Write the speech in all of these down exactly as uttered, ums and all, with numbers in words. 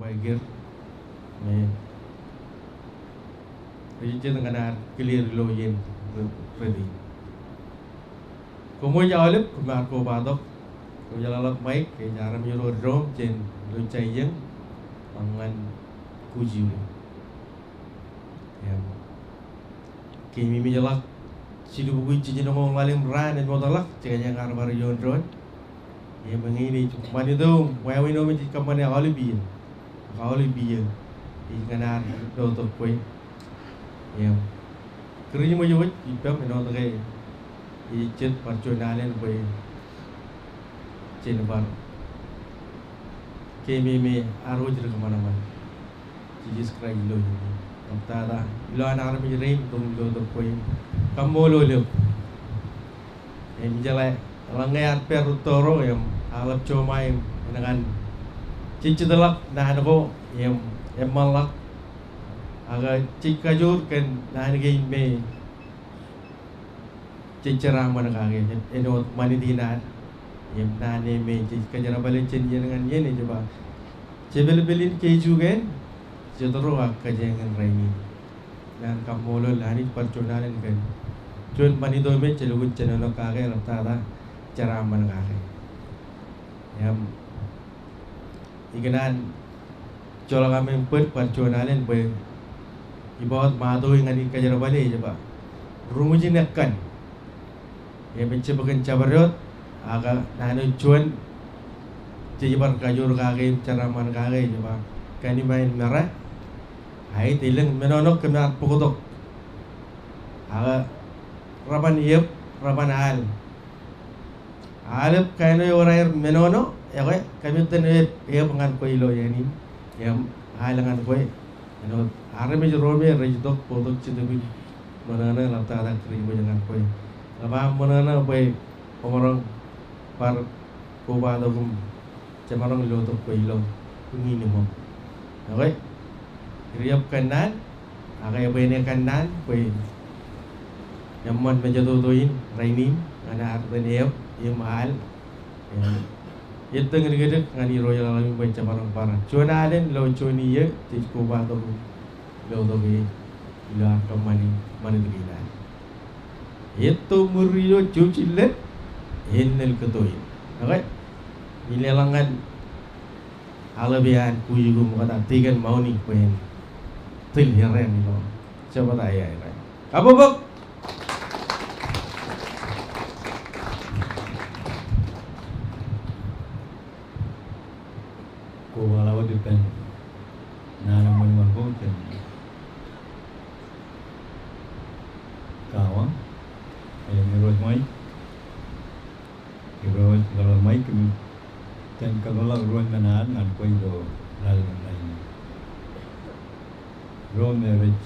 Aiker me ej jet ñan ad clear ilo iien ri-, redi. Koṃij aolep, koṃ ar kobatok. Kojeḷāḷọk Mike, ej armej ro doṃ jān ilo Jaiyōñ ñan Kujilu. Im keememej ḷọk jilu bukwi jiljino ñoul ḷalem raan ej ṃootḷọk, jekjek ar bar ioon doon. Im eñin ej ṃanit eo, wāween eo me ej kōṃṃane aolep iien. Ak aolep iien ej ñan ad lotok kwe. Im kūr ṃōj wōj ippaṃ āinwōt ke ej jet bar juon alen bwe jen bar keememej ad wōj ri kōṃanṃan. Jisōs Kraist ilo iien in. Ḷaptata ilo an armej rein, itok im lotok kwe im kaṃṃoolol eok. Im ijeḷā eḷaññe ad pād rūtto ro im aḷap joṃa im enañin jejjet ḷọk naan ko im eṃṃan ḷọk. Ak jej kajoor kōn naan kein me jej jeraaṃṃan kake, āinwōt ṃanit in ad. Im naan eo me jej kōjerbale jān iien ñan iien ej ba, jepelpel in keju kein, jet ro ak kōjeañ in rainin. Ñan kaṃṃoolol Anij bar juon alen kōn juon ṃanit eo me je lukkuun jenoḷọk kake, ḷaptata jeraaṃṃan kake. Im ikōṇaan joḷọk aṃ im bōd bar juon alen bwe iba wōt ṃato in ñan in kōjerbale ej ba, ruṃwij in ekkan. Im ejjab kōn jabdewōt, ak naan eo juon jej bar kajoor kake im jeraaṃṃan kake ej ba, kōn iṃaan mera, aet elōñ menono kōm ar bōktok. Ak reban eab, reban al. Aolep kain eo ewōr aer menono, ekwe, kōmij itōn eab, eab ñan kwe ilo iien in, im al ñan kwe. Āinwōt armej ro me rej itok bōktok Jetōb in ṃōṇōṇō, ḷaptata kūr ṃōj ñan kwe. Ḷap aṃ ṃōṇōṇō bwe kwōmaroñ bar kobatok im jemaroñ lotok kwe ilo iien in ṃōk. Ekwe, ri eab kōnnaan, ak ebwe en kōnnaan bwe eṃṃan mejatoto in rainin ñan ad itōn eab im al. Im ettōñ in ikōjkan ñan irooj ḷalem in bwe jemaroñ bar juon alen ilo juon iiō jej kobatok im lotok e ilo ad kōṃṃani ṃanit kein ad. Etto ṃuri eo jouj in lōñ, ennel kōto in. Okay? Im leḷọk ñan aḷap eo an kuj iuṃwin ṃokta, Deacon Mauni, bwe en tōl errā ilo jebta eo an errā. Kabbokbok. Kobaḷọk wōt ippān naan eṃṃan ko jān Kawa, im Irooj Mike, Irooj Ḷalem Mike, im jān kōpeḷḷọk ruo men ad ñan kwe ilo laḷ in rainin. Ro me rej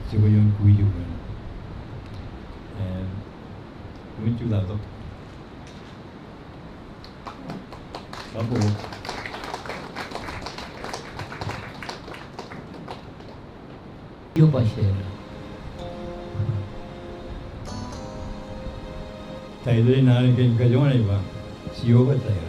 jibwe ioon kuj iuṃwin. Im, im jutak tok. Kabbokbok. Jeova Jireh. Taitōl in naan kein kajoñan ej ba, Jeova Jireh.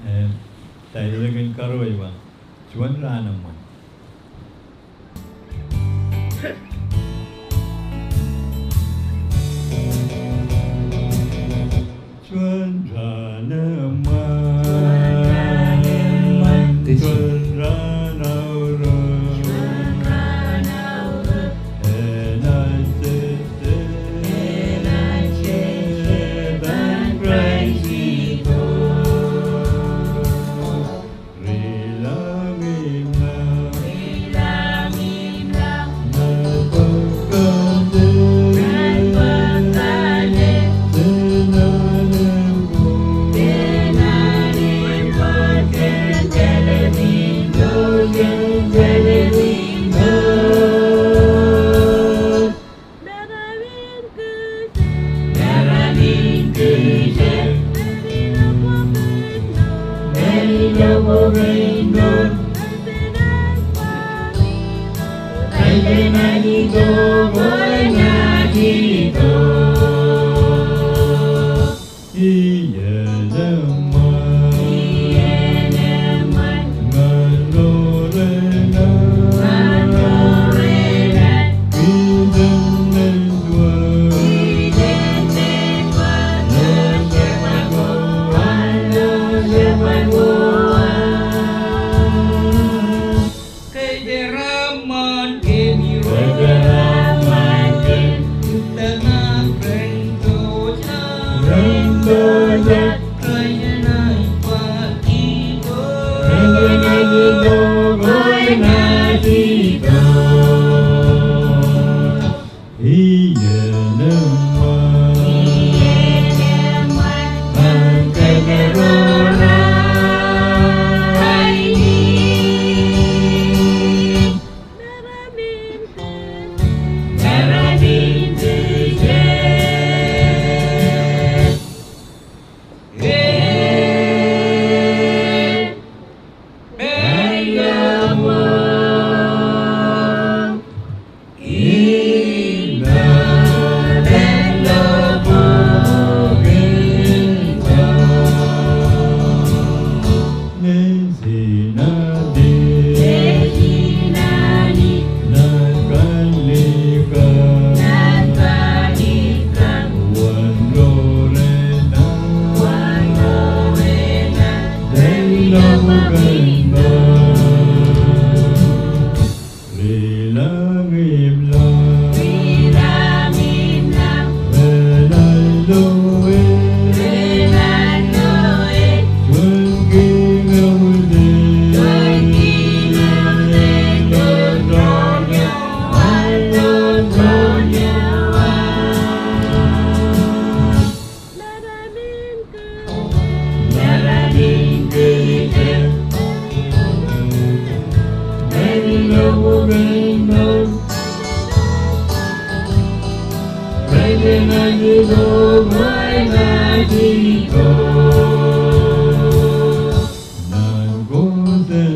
Eh, ta ilo kōn kōrā eo ej ba, Juon raan eṃṃan. Juon raan eṃṃan. Juon raan aorōk. Enaaj jejjet. Enaaj jejjet. Ilo Kraist eo.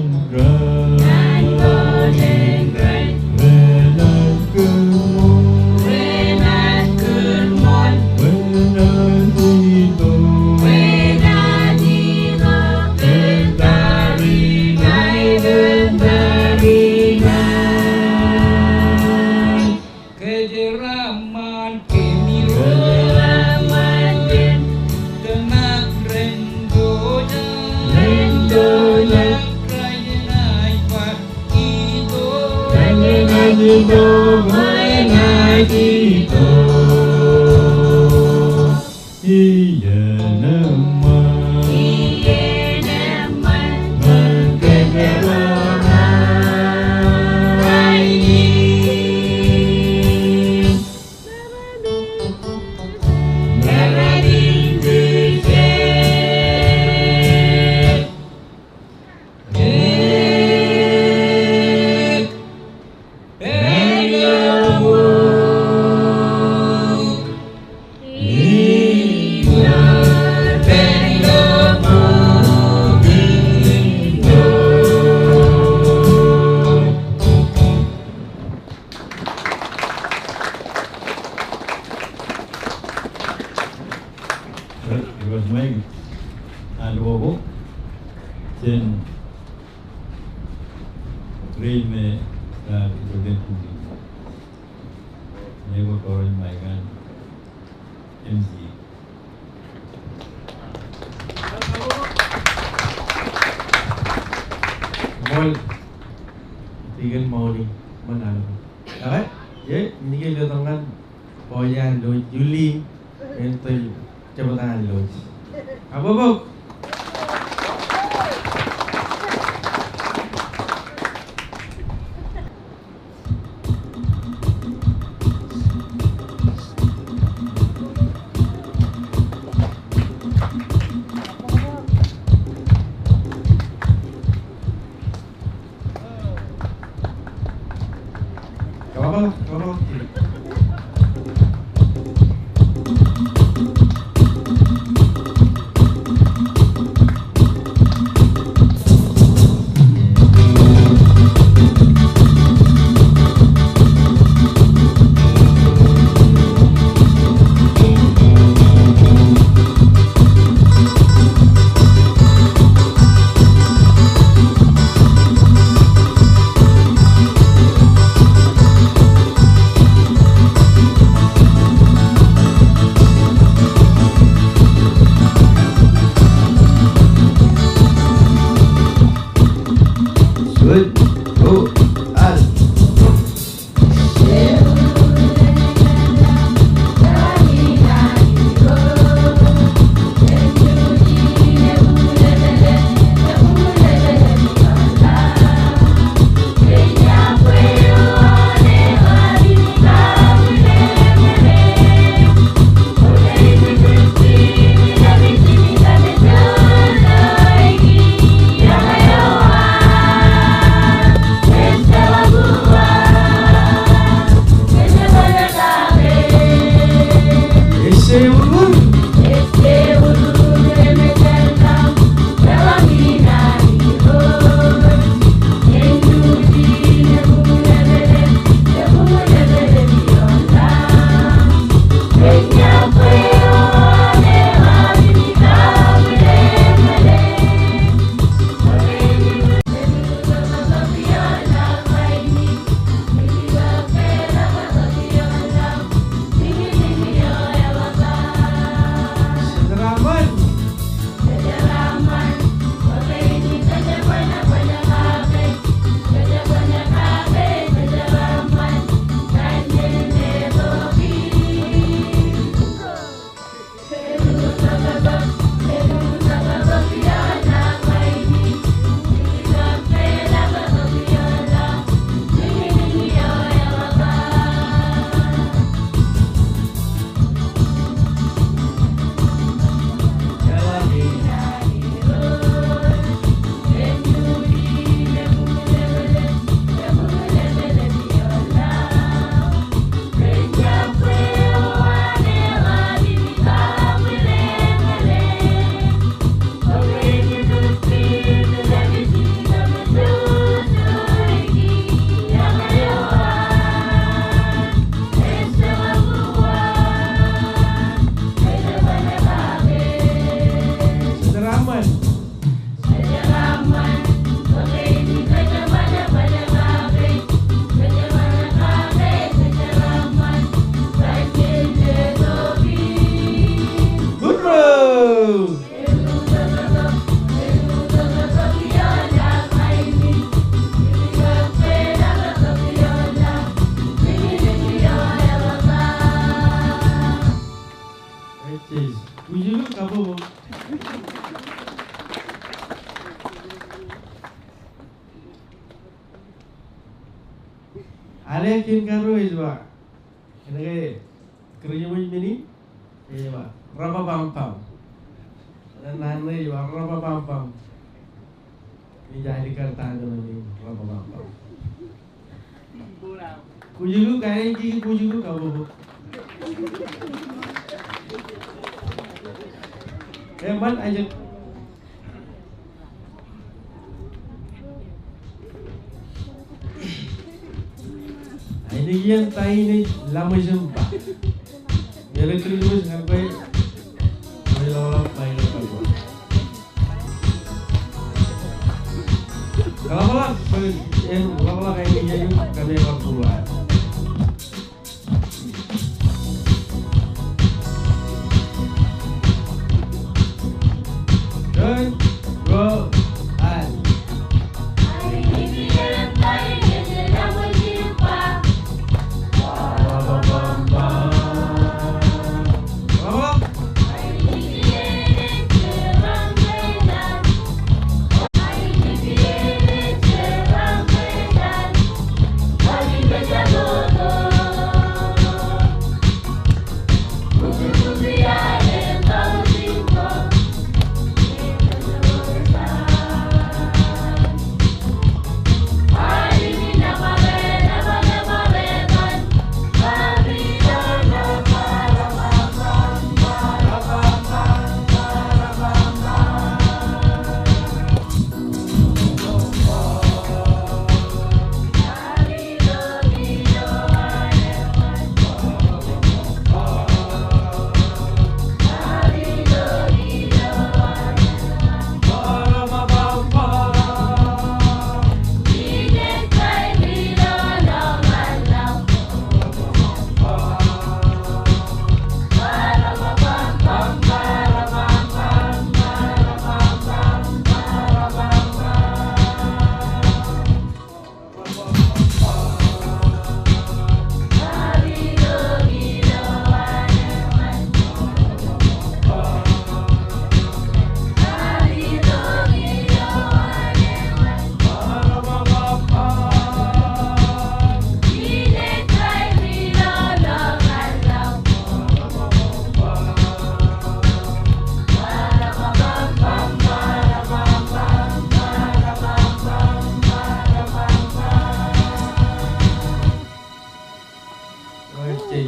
Ekwe, ṃweo, aloe ko jān ri me, ah, ri me, ṃweo ko kōrā ṃaikan M C. Ṃool, Deacon Mauli, ṃool aloe. Ak, e, nike ilo tōñan Booḷ iaan Lodge, Yuli, en tōl jebta an Lodge. Abōbōk. Alen kōn karuo ej ba, kōnke Kūrijṃōj men in ej ba, rababambam. Naan ṇe ej ba, rababambam. Ej alikkar ta ṇe men in, rababambam. Kujukuk, alen kiki kujukuk, kabubuk. Eṃṃan, ajek. Ainikien ta in ej laṃōj im ba. Merry Christmas ñan kwe. Kwe ḷapḷọk, kwe ḷapḷọk. Kōḷapḷọk, kwe en ḷapḷọk ainikien kōmij kar būruō.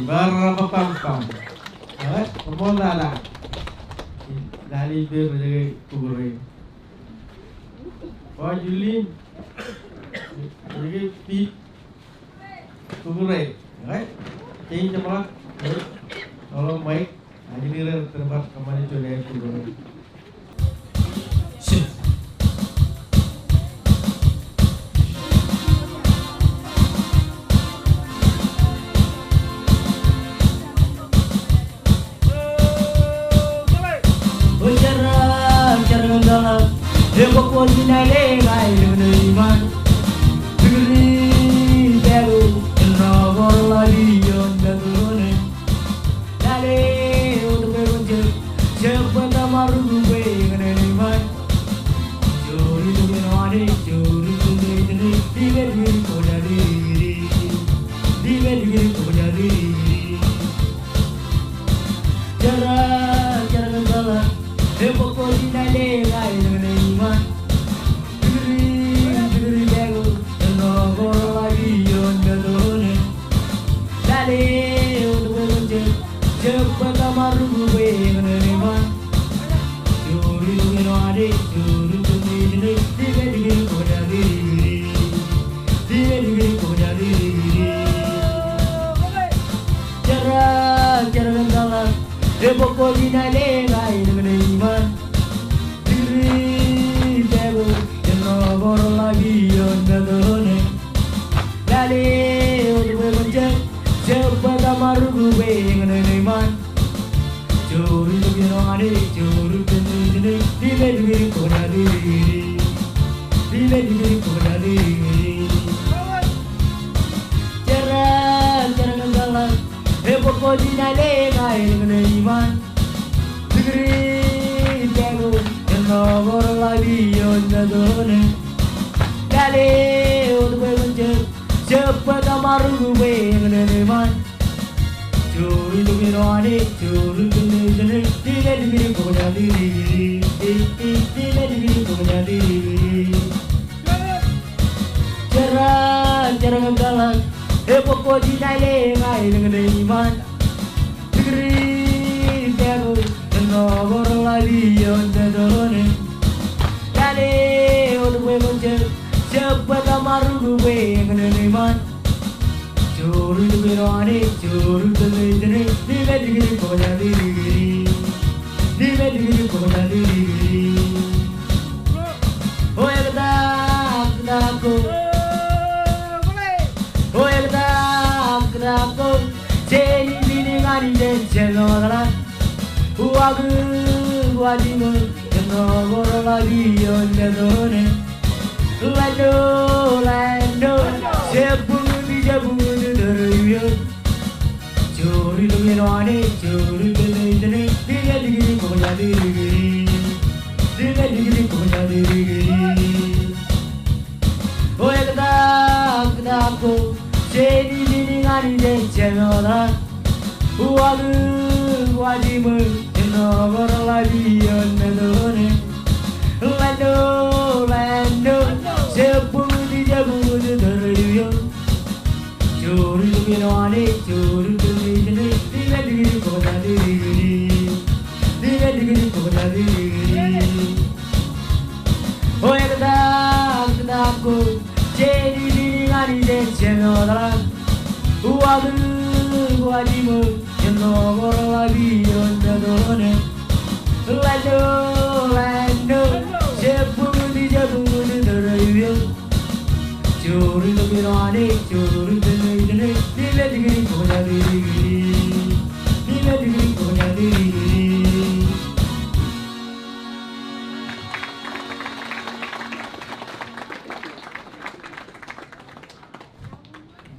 Bar rababambam. Bar, koṃṃool lale. Lale ippāer rej ke kukure. Ba Julin, rej ke pit kukure. Bar, kein jeṃḷọk. Bar, ḷọk Mike. Ajri ro rej bar kōṃṃane juon aer kukure.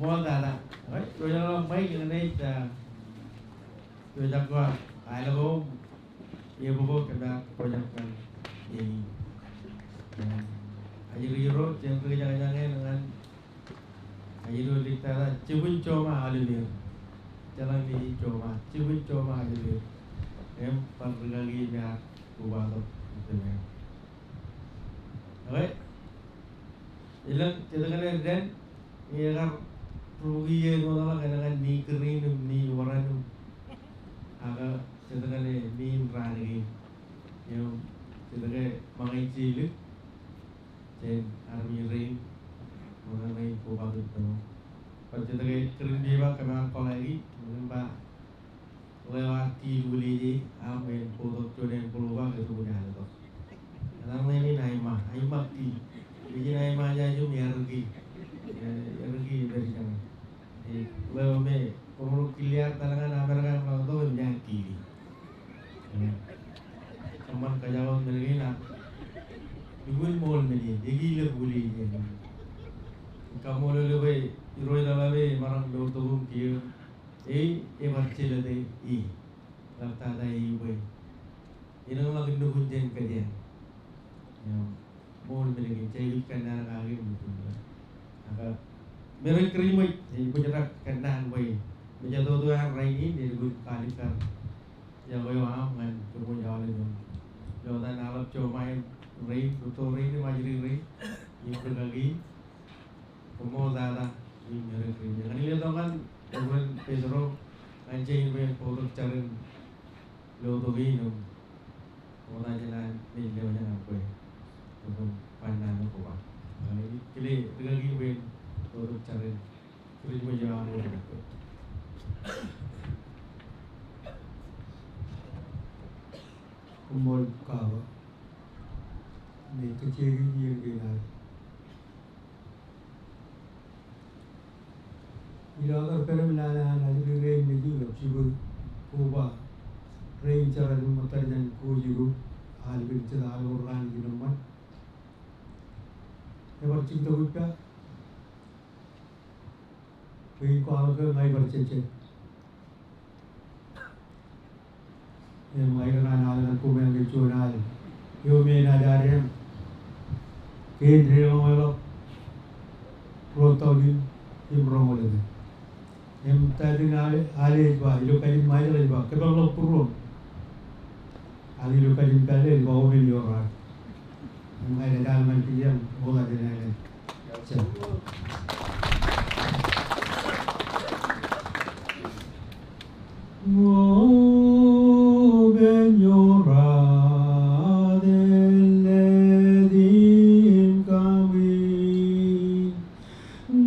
Ṃool tata. All right, ro ilo ṃaik, eñin ej, uh, ro ejako aelōñ ko, epo ko, kōmij bōk kōn eñin. Ajri ro, jen ri jañjañ ñan, ajri ro lik tata, jibwin joṃa aolep er. Jeḷā ke jibwin joṃa, jibwin joṃa aolep er. Im bar rikaki im bar kobatok ilo tōre. Okay. Elōñ jet kaṇe dān, ñe ekar rubukwi iien wōt ḷọk, enañin ni green im ni orange im. Ak jet kaṇe ni in raan kein. Im jet ke ṃōñā ej jilik, jān armej rein, ṃōñā rein kobatok ilo. Bar jet ke green pepper kōmij kōḷḷāiki, im ba Ḷeo aō tiil wūliej e, aṃ en bōktok juon en bōḷoba ke tokjān tok. Etan ḷeeṃ in aima, aimak tiil. Ej in aima jān im erki. E, erki ipād ijeṇe. E, ḷeo me, koṃro kiliar taḷ ñan Amerika im ḷak tok im iar tiil. E, eṃṃan kōjako men kein ak lukkuun ṃool men in, ekilep wūliej e. Kaṃṃoolol bwe Irooj eḷap e, emaroñ lotok im kiiō. E, ebar jelōt e, e. Ḷak tata e bwe elōñ ḷọk nukun jān kōjeañ. Im ṃool men kein, jej aikuj kōnnaan kake im nukun. Ak Merry Christmas, ej bōjrak kōnnaan bwe mejatoto an rainin, elukkuun kalikkar jako eo aṃ ñan kōṃṃool aolep im. Ilo etan aḷap joṃae rein, rūtto rein im ajri rein, im rikaki. Koṃṃool tata, im Merry Christmas. Ñan ilo tok ñan, eban Petro, ñan jān bwe en bōktok jar in lotok in im. Ṃokta jān an men lewōj ñan kwe. Eban ban naan ko ba. Ñan kile, rikaki bwe en bōktok jar in. Christmas eo aṃ ñan kwe. Koṃṃool kaba. Ij kajjioñ iien kein ad. Ilo ad kar pād im naan an ajri rein nejū ilo jibwe koba rein jeran im ṃōttad jān kōj eo aolep in jet al ko raan in eṃṃan. Ebar jibtok ippa. Bwe in kwaḷọk ke ña ibar jejjet. Im ña ikōṇaan al ñan koṃeañ ke juon al eo me enaaj ad im kein deḷọñḷọk ruo taujin im roñoul eo. Im ta eo in al-, al ej ba, ilo kajin Ṃajeḷ ej ba, kōpeḷḷọk būruōṃ. Ak ilo kajin pālle ej ba, open your heart. Im ña ij etal ñan kijeañ, ṃokta jān aelōñ. Open your heart and let him come in.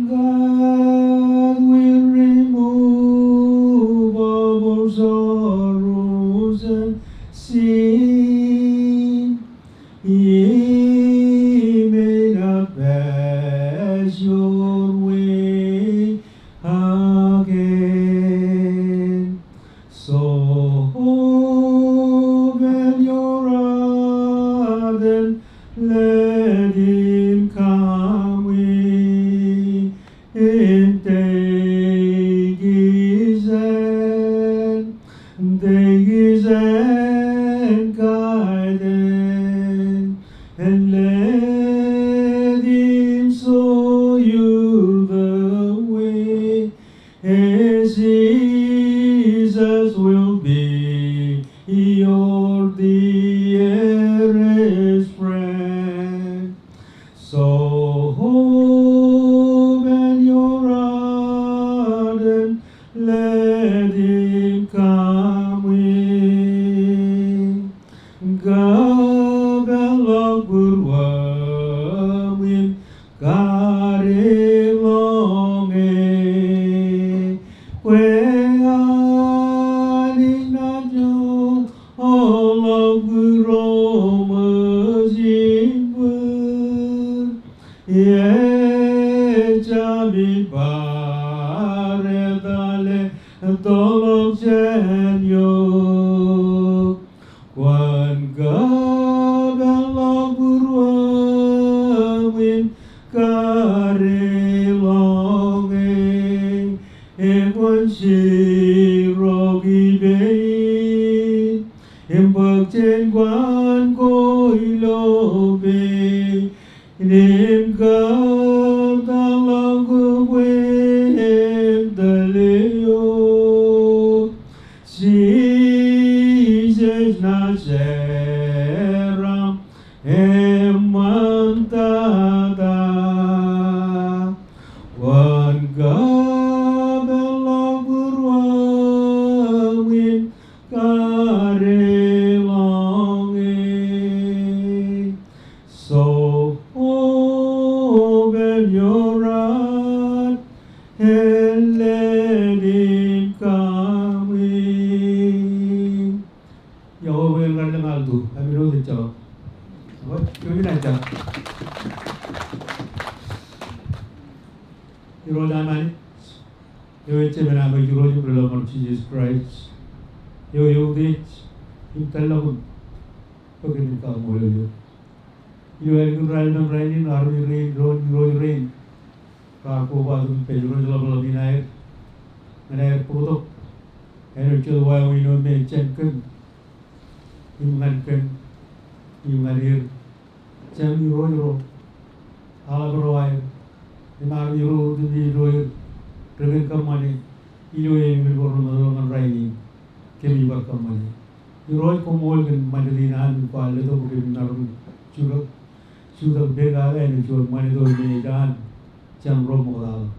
God will remove all sorrows and sin. He may not pass your way again. So open your heart and let him come in. And take his hand, take his hand, guide him, and let him show you the way. As Jesus will be your dearest friend. So open your heart and let him come in. Kōpeḷḷọk būruōṃ im kariloñe. Kwe Anij naaj joḷọk būruōṃ ej im bōd. Ejjab ij bar etale ettoḷọk jān eok. Kwōn kōpeḷḷọk būruōṃ im kariloñe. Ekwōn jiroñ ippān im bōk jān kōn ko ilo pein. Im kōtḷọk kōbwe im tōl eok. Jisōs naaj jeraaṃ eṃṃantata. Kwōn kōpeḷḷọk būruōṃ im kariloñe. So open your heart and let him come in. Iọkwe bwe en kar lōñ alto, ami ro ejjeḷọk. Wōt, iọkwe naaj ja. Irooj an Anij, eo ej Jemān am Irooj im Ri-lọmọọr Jisōs Kraist, eo eutiej im tōl ḷọk im bōk kōm im kaṃṃoolol eok. Ilo ālikin raelepen rainin, armej rein doon, irooj rein, raar koba im pād irooj ḷapḷap in aer ñan aer bōktok āinwōt jet wāween eo me ej jān kōm im ñan kōm im ñan er. Jān irooj ro, aḷap ro aer, im armej ro otemjej ro er, rekōn kōṃṃane ilo ālikin bar ṃōttan ñan rainin, kōmij bar kōṃṃane. Irooj, koṃṃool kōn ṃanit in an kwaar letok bwe kōmin maroñ jutak, jutak pād kake āinwōt juon ṃanit eo me ej an jān ro ṃoktaḷọk.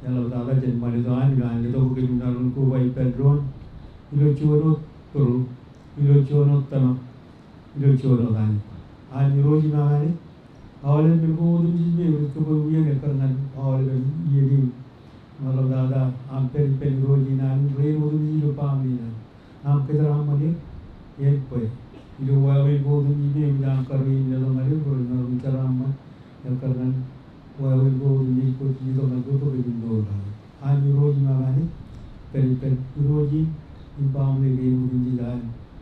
Eḷaptata jān ṃanit eo an ilo an letok bwe kōmin maroñ koba ippān doon ilo juon wōt bōro, ilo juon wōt tōmak, ilo juon wōt Anij. An Irooj im an Anij, aolep men ko otemjej me rej kōbwe wien ekkar ñan aolepen iien in. Im eḷaptata aṃ pād ippān irooj in an im rein otemjej ilo baaṃle in an. Aṃ kōjeraaṃṃan er, en bwe ilo wāween ko otemjej me eṃōj aṃ kar in letok ñan er bwe ren maroñ jeraaṃṃan ekkar ñan wāween ko otemjej kwōj letok ñan kōj bwe kōmin mour kake. An Irooj im an Anij, pād ippān irooj in im baaṃle kein otemjej an.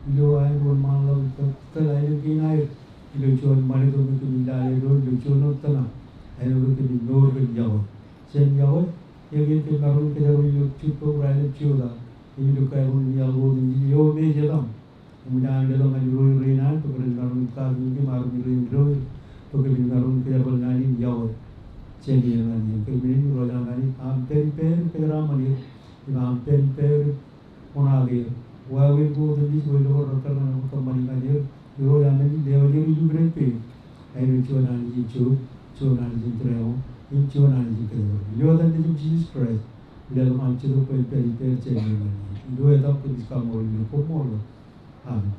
Ilo aer wōnṃaanḷọk im tōl aelōñ kein aer ilo juon ṃanit eo me kōmij lale doon ilo juon wōt tōmak āinwōt bwe kōmin mour kōn yokwe. Jān yokwe, ekwe kōm maroñ kōjerbal ilo jibboñ raelep jota im ilo kaebuñ in iaḷ ko otemjej eo me ej etaṃ. Eṃōj an letok ñan irooj rein an bwe kōmin maroñ katakin kōm armej rein doon bwe kōmin maroñ kōjerbal naan in yokwe. Jān iien eo an iien, kōmij irooj an Anij, aṃ pād ippāer kōjeraaṃṃan er, im aṃ pād ippāer koṇaak er. Wāween ko otemjej, wāween ko rekkar ñan kōṃṃani ñan er, Irooj aṃ lewōj er ilo ippān peiṃ. Aer juon Anij in jook, juon Anij in tūreaṃo, im juon Anij in kōjparok. Ilo etan Nejūṃ Jisōs Kraist, ilo etan Anij, ij pād ippāer jān iien eo an iien. Ilo etan Jisōs, kaṃṃoolol, koṃṃool. Amen.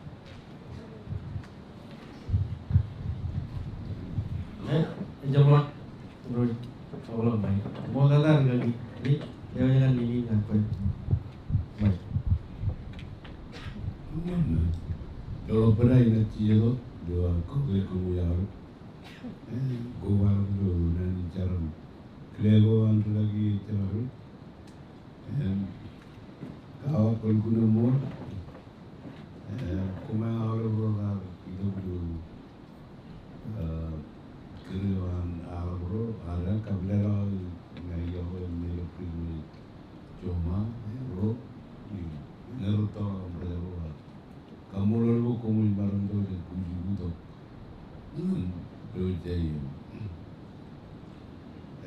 Ej, ej jab ḷak. Ṃoktata ri kaki, ej, ej, ej, ej, ej, ej, ej. Joḷọk bōd inaaj jijet wōt ilo aō kautiej kōn wōj aolep. Koba ḷọk ilo naan in jarom kile ko an ri kaki ejjeḷọk ri. Im kawōj kōn kuṇe ṃool. Im koṃ aolep ro raar itok ilo Eh, kōrā eo an aḷap ro, ad kab leḷọk ña iọkwe im leḷọk ri kwe Joma, ro, im ñe ro tōl aṃ rej ro ad. Kaṃṃoolol bwe koṃij maroñ tok jān kujiku tok. Im, ro jeiū.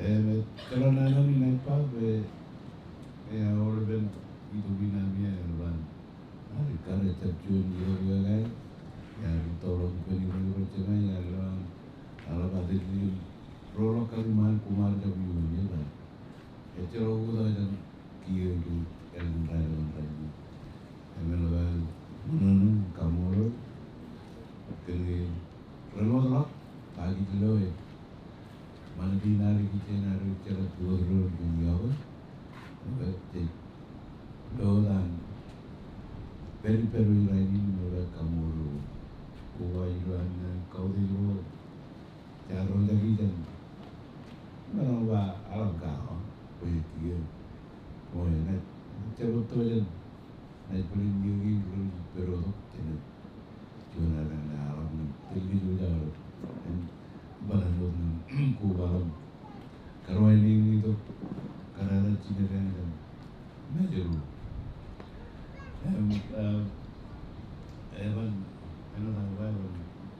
Im, ejjeḷọk naan eo inaaj ba bwe, eh, aolepen itok in ami eḷap an Ear kar ejjab juon iọkwe eo aer, ear tōl ḷọk ippān irooj ro jemān, ear lo an aḷap ad ri, roḷọk kar iṃaan koṃ ar jab iioon eō. Ejjeḷọk oktak jān kiiō ilo ālikin raelep in rainin. Im eḷap aō ṃōṇōṇō im kaṃṃoolol kōn ke remootḷọk, ba kōj lo e. Ṃanit in ad ikijjien ad ejjeḷọk wōt ro kōn iọkwe. Bwe jej lo wōt an pād ippād wōj rainin im ej kaṃṃoolol. Koba ilo an, an kautiej ro. Jaar roñjake jān men eo ba aḷap kaḷọk bwe kiiō. Bwe enaaj jab wōt to jān Naaj bōlen iiō kein rej pād wōt tok jān juon aō, aō, aō, tōl kōj wōj aō. Im bōlen wōt ñan koba ḷọk. Kar wāween in itok kar aō jined eṇ jān Mājro. Im, eh, eban, āinwōt aō ba eban,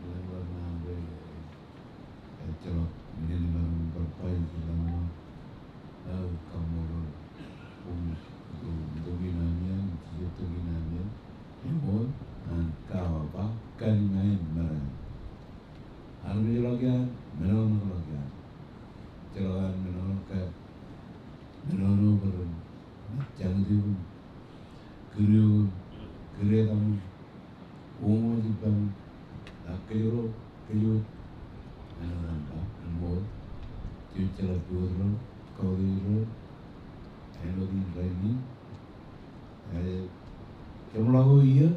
eban, eban, eban, Ejjeḷọk men in imaroñ in bar ba ilo lañ eo. Aō kaṃṃoolol koṃ tok in ami eṇ, jijet tok in ami eṇ. Eṃool an kawa ba kallimā in meran. Armej ḷọk iaan, men eo ṇe ḷọk iaan. Ejjeḷọk an men eo ṇe ke, men eo ṇe bwe ren jañin kūr eok, kūr etaṃ, koṃ wōj ippaṃ, ak kōjro, kōjwōj, āinwōt an ba, eṃool, jej jeḷā wōt ro, kautiej ro, āinwōt in rainin, eh, jeṃḷọk iiō,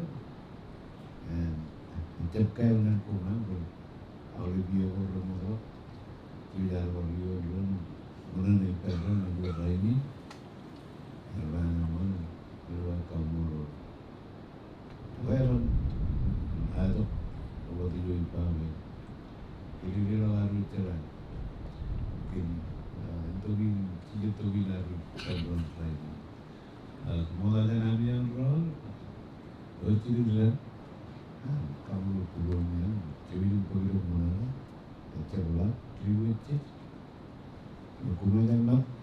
eh, jab kāāl ñan koṃ, eh, bwe aolep iiō ko remootḷọk, jej ar bar iioon ro, ṃōṇōṇō ippān ro, āinwōt rainin, eban eṃool, eban kaṃṃoolol. Bwe ren aetok, ewōr ilo ippa bwe. Kōn ke ilo ad ri jeḷā. Kōn, ah, tok in, jijet tok in ad ri jeḷā. Ah, ṃokta jān ami eṇ ro. Ewōr jidik ren. Ah, kaṃṃoolol būruon eṇ. Jemān bōk ilo ṃōṇōṇō. Ejjab ḷak, ri wōj jej. Koṃ ejjab ṇa.